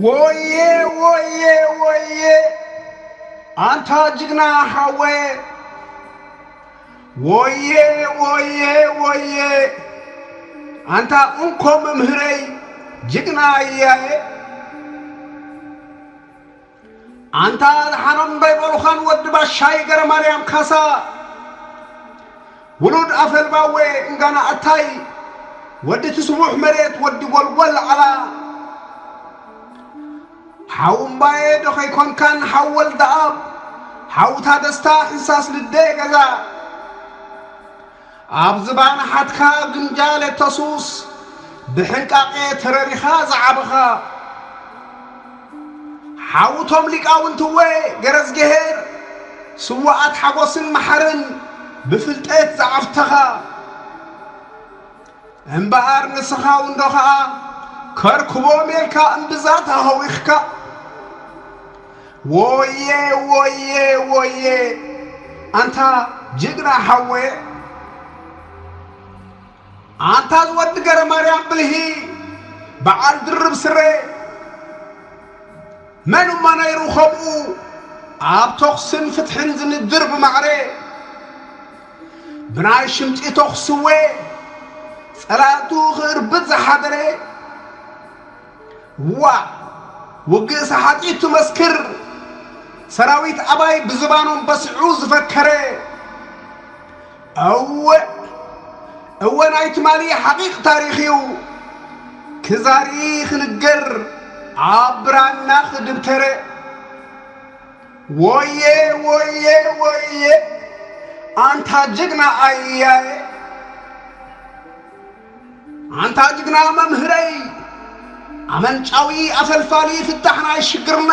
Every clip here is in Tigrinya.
ወየ ወየ ወየ፣ ኣንታ ጅግና ሓወየ። ወየ ወየ ወየ፣ ኣንታ እንኮ መምህረይ፣ ጅግና ኣያየ። ኣንታ ኣድሓኖም ዶ ኣይበሉኻን ወዲ ባሻይ ገረማርያም ካሳ፣ ውሉድ ኣፈልባዌ እንጋና ኣታይ፣ ወዲ ትስቡሕ መሬት፣ ወዲ ጎልጎል ዓላ። ሓው እምባየ ዶ ኸይኮንካን ሓው ወልደኣብ፣ ሓውታ ደስታ ሕንሳስ ልደ ገዛ። ኣብ ዝባን ሓትካ ግምጃ ለተሱስ፣ ብሕንቃቄ ተረሪኻ ዝዓበኻ። ሓውቶም ሊቃውንትወ ገረዝግሄር፣ ስዋኣት ሓጎስን መሓርን ብፍልጠት ዝዓፍተኻ። እምበኣር ንስኻ እውን ዶ ኸኣ ከርክቦም ኢልካ እምብዛ ተሃዊኽካ። ወየ ወየ ወየ፣ ኣንታ ጅግና ሓወየ። ኣንታ ዝወዲ ገረ ማርያም ብልሂ፣ በዓል ድርብ ስረ፣ መን እሞ ነይሩ ከምኡ ኣብ ተኹስን ፍትሕን ዝንድር ብማዕረ? ብናይ ሽምጢ ተኹስወ ጸላእቱ ክእርብት ዝሓደረ። ዋ፣ ውግእ ሰሓጢት ትመስክር፣ ሰራዊት ኣባይ ብዝባኖም በሲዑ ዝፈከረ። እወ፣ እወ፣ ናይ ትማሊ ሓቂቕ ታሪኽ እዩ፣ ክዛሪ ክንገር ኣብ ብራና ክድብተረ። ወየ፣ ወየ፣ ወየ፣ ኣንታ ጅግና ኣያየ። ኣንታ ጅግና መምህረይ፣ ኣመንጫዊ ኣፈልፋሊ ፍታሕ ናይ ሽግርና።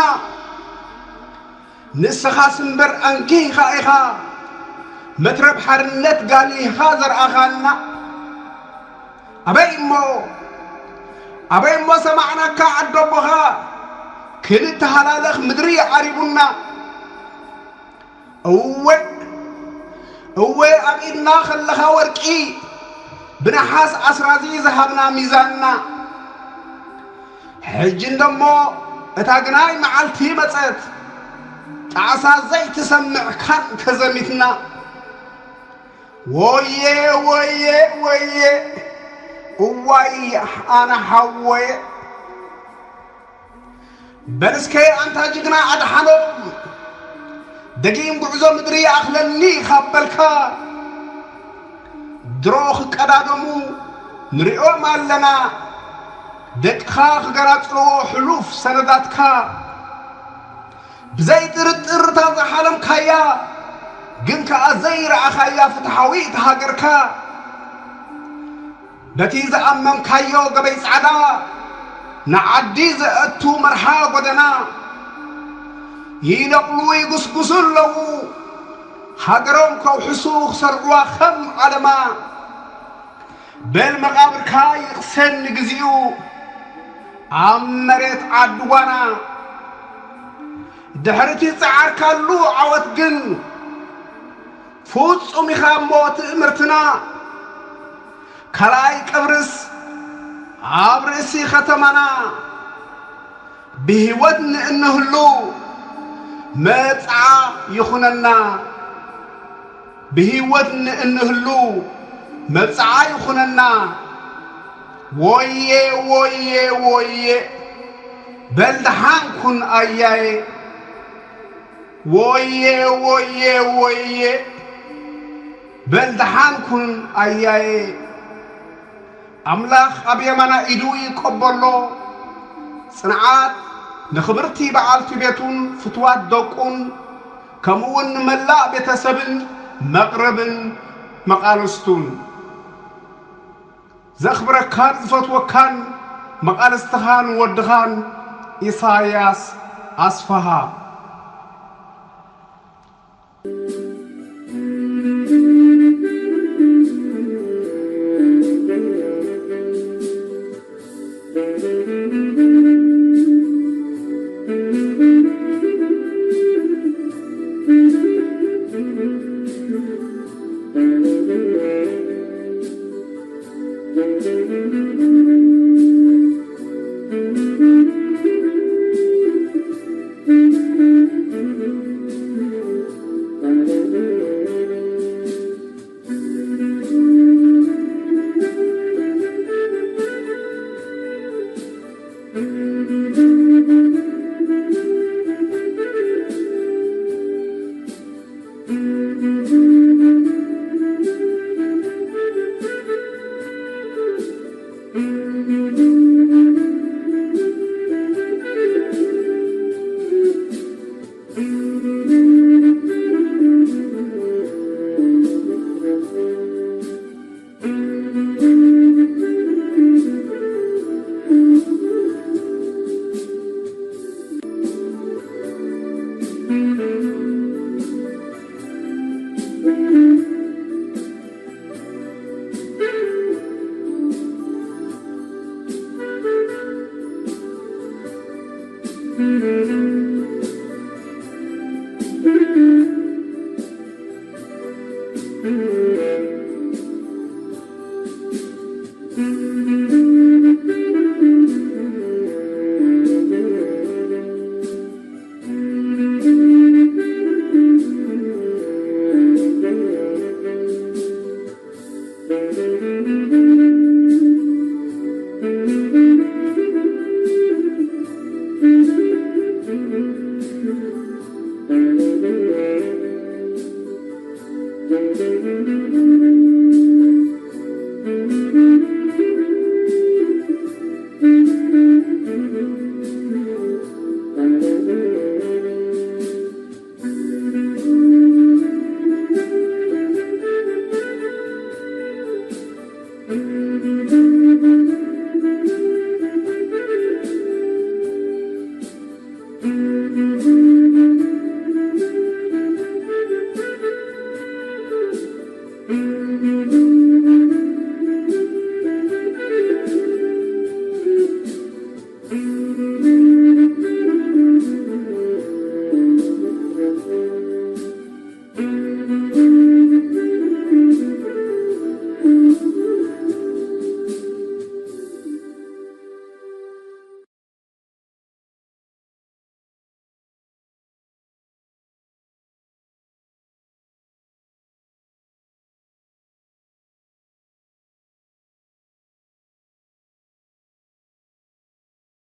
ንስኻስ እምበር ኣንጊህኻ ኢኻ፣ መትረብ ሓርነት ጋሊህኻ ዘርኣኻና። ኣበይ እሞ፣ ኣበይ እሞ ሰማዕናካ ዓደቦኻ፣ ክንተሃላለኽ ምድሪ ዓሪቡና። እወ፣ እወ፣ ኣብ ኢድና ከለኻ ወርቂ፣ ብነሓስ ኣስራዚ ዝሃብና ሚዛንና። ሕጂ እንደሞ እታ ግናይ መዓልቲ መጸት፣ ጣዕሳ ዘይትሰምዕ ካን ተዘሚትና። ወየ፣ ወየ፣ ወየ፣ እዋይ ኣነ ሓወየ። በል እስከ ኣንታ ጅግና ኣድሓኖም፣ ደጊም ጉዕዞ ምድሪ ይኣኽለኒ ካብ በልካ፣ ድሮ ክቀዳደሙ ንሪኦም ኣለና፣ ደቅኻ ክገራጽርዎ ሕሉፍ ሰነዳትካ። ብዘይ ጥርጥር እታ ዝሓለምካያ፣ ግን ከኣ ዘይረኣኻያ ፍትሓዊት ሃገርካ። በቲ ዝኣመንካዮ ገበይ ጻዕዳ፣ ንዓዲ ዘእቱ መርሓ ጎደና፣ ይነቕሉ ይጉስጉሱ ኣለዉ፣ ሃገሮም ከውሕሱ ክሰርዕዋ ከም ዓለማ። በል መቓብርካ ይቕሰን ንግዚኡ፣ ኣብ መሬት ዓዲ ጓና። ድሕሪ እቲ ዝጸዓርካሉ ዓወት ግን፣ ፍጹም ኢኻ እሞ ትእምርትና። ካልኣይ ቀብርስ ኣብ ርእሲ ከተማና። ብህይወት ንእንህሉ መብጽዓ ይኹነና። ብህይወት ንእንህሉ መብጽዓ ይኹነና። ወየ፣ ወየ፣ ወየ። በል ደሓን ኩን ኣያየ። ወየ፣ ወየ፣ ወየ። በል ደሓን ኩን ኣያየ። ኣምላኽ ኣብ የማና ኢዱ ይቀበሎ። ጽንዓት ንኽብርቲ በዓልቲ ቤቱን ፍትዋት ደቁን፣ ከምኡውን ንመላእ ቤተሰብን መቕርብን መቓልስቱን ዘኽብረካን ዝፈትወካን መቓልስትኻን ወድኻን ኢሳያስ ኣስፍሃ።